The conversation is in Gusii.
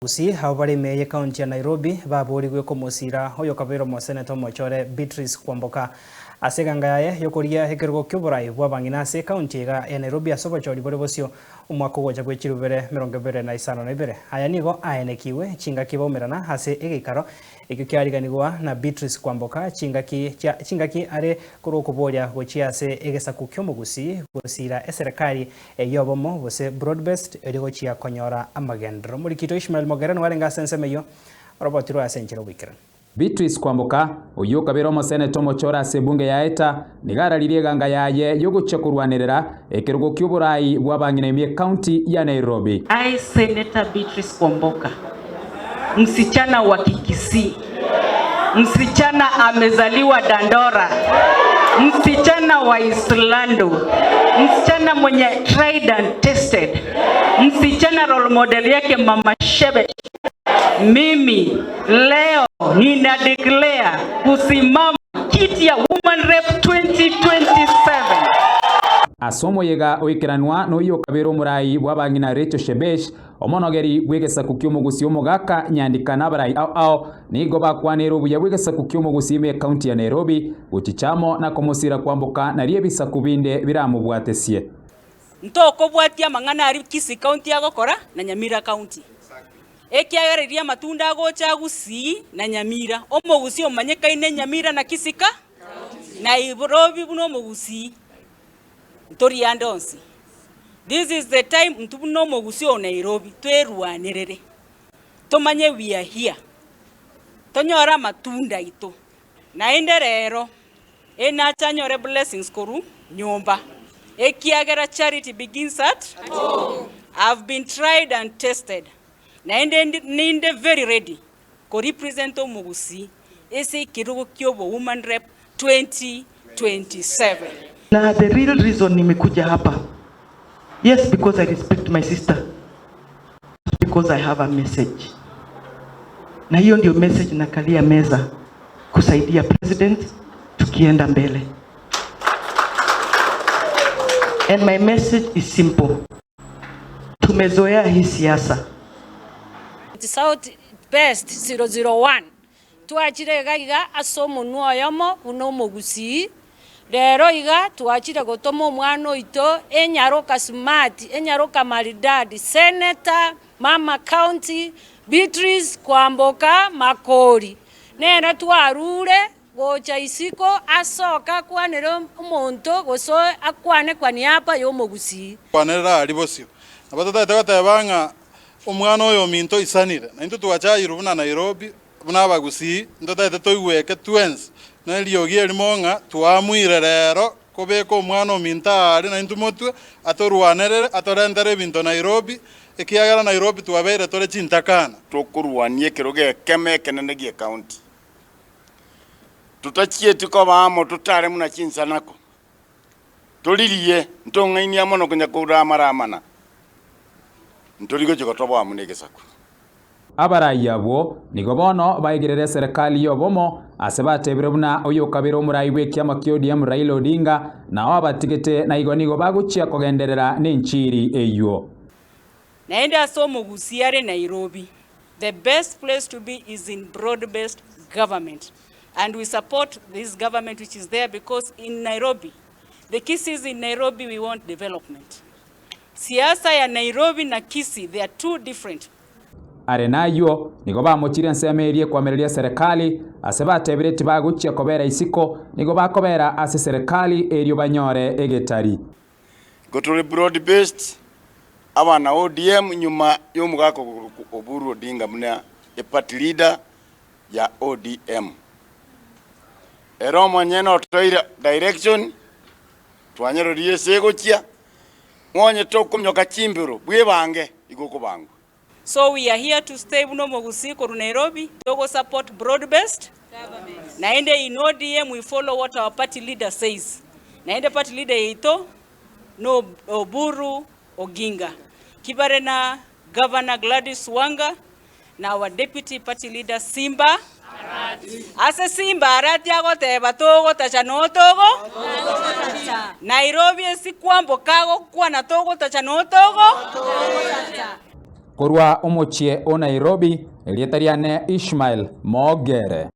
Gusii abwo bare ime y'ekaunti ya Nairobi baboorigwe komosiira oyokabeire omoseneta omochore Beatrice Kwamboka ase eganga yaye y'okorigia ekerogo ki'oborai bw'abang'ina ase ekaunti iga ya Nairobi ase obochori bore bosio omwaka ogocha bwe chirubere 2052. Aya nigo aenekigwe chingaki baumerana ase egeikaro ekio kiariganigwa na Beatrice Kwamboka chingaki chia chingaki are korwa okoboria gochia ase egesaku ki'omogusii gosiira eserekari Ey'obomo, gose broad-based, erio gochia konyora amagenderero. Omorikito Ishmael Mogere nigo arenge ase ensemo eyio, orobotirwe ase enchera oboikeranu. Beatrice Kwamboka, oyio okabeire omoseneta omochore ase ebunge ya Eta, nigo araririe eganga yaye y'ogochia korwanerera ekerogo ki'oborai bw'abang'ina ime ekaunti ya Nairobi. I, Senator Beatrice Kwamboka, msichana wa Kikisii, Msichana amezaliwa Dandora, msichana wa Islando, msichana mwenye tried and tested, msichana role model yake Mama Shebe. Mimi leo nina declare kusimama kiti ya Woman Rep 2027. Ase omoyega oikeranwa noyio okabera omorai bw'abang'ina Rachel Shebesh, Omonogeri bw'egesaku ki'omogusi omogaka Nyandika na abarai ao ao nigo bakwaneire obuya bw'egesaku ki'omogusi ime ekaunti ya Nairobi, gochicha amo na komosira kwamboka nario ebisaku binde biramobwatesie. Ntokobwatia amang'ana aria Kisii County agokora na Nyamira County, ekiagera riria amatunda agocha Gusii na Nyamira, omogusii omanyekaine Nyamira na Kisii ka Nairobi buna omogusii. Ntori ande onsi. This is the time intwe buna omogusii o Nairobi twerwanerere, tomanye we are here, tonyore amatunda aito. Naende rero, enache anyore blessings korwa nyomba, ekiagera charity begins at home. I've been tried and tested, naende ndi ninde very ready ko represent omogusii ase ekerogo kia obo woman rep 2027. Na the real reason nimekuja hapa yes because I respect my sister but because I have a message na hiyo ndio message nakalia meza kusaidia president tukienda mbele and my message is simple tumezoea hii siasa South Best 001 Twachire iga iga ase omonwa oyomo buna omogusii, rero iga twachire gotoma omwana oito enyaroka smart, enyaroka maridadi, senator, mama county, Beatrice Kwamboka Makori, nere twarure gocha isiko asoke akwanere omonto gose akwane kwa niaba y'omogusii. Kwanera aria bosio. Nabo totagete goteba ng'a Omwana oyo ominto oisanire, na intwe twachayirwe buna Nairobi, buna abagusii, ntotagete toigweke twensi neriogi erimo ng'a twamuire rero kobeka omwana ominto aare naintwe motwe, atorwanerere, atorentere ebinto Nairobi, ekiagera Nairobi twabeire tore chintakana. Tokorwania ekerogo ekemo ekenene gi'ecounty. Totachieti koba amo totare buna chinsanako, Toririe, ntong'ainie amo nokonya korama-ramana, ntori gochia gotoboa amo negesaku. Abarai abwo nigo bono baigerere eserekari y'obomo ase batebire buna oyokabere omorai bw'ekiama kia ODM Raila Odinga nao abatigete na igo nigo bagochia kogenderera nenchiri eyio. Naende ase omogusii are Nairobi, the best place to be is in broad based government. And we support this government which is there because in Nairobi, the Kisiis in Nairobi we want development. Siasa ya Nairobi na Kisii they are two different. Are nayio, nigo bamochire ensemo eria ekoamereria eserekari, ase batebire tibagochia kobera isiko, nigo bakobera ase eserekari erio banyore egetari. Igo tore broad based, abana ODM nyuma yomogaka okorokwa Oburu Odinga buna e party leader ya ODM. Ere omonyene otoire direction, twanyerorie ase egochia, ng'onye tokominyoka chimbero, bwebange igo okobangwa. So we are here to stay buna omogusii korwa Nairobi, togo support broad based naende in ODM we follow what our party leader says. Naende party leader yaito no Oburu Oginga. Kibare na Governor Gladys Wanga na our deputy party leader Simba Ase Simba Arati agoteba togotacha noo togo Nairobi ase kwamboka agokwana togotacha noo togo. Korwa omochie o Nairobi, erieta riane Ishmael Mogere.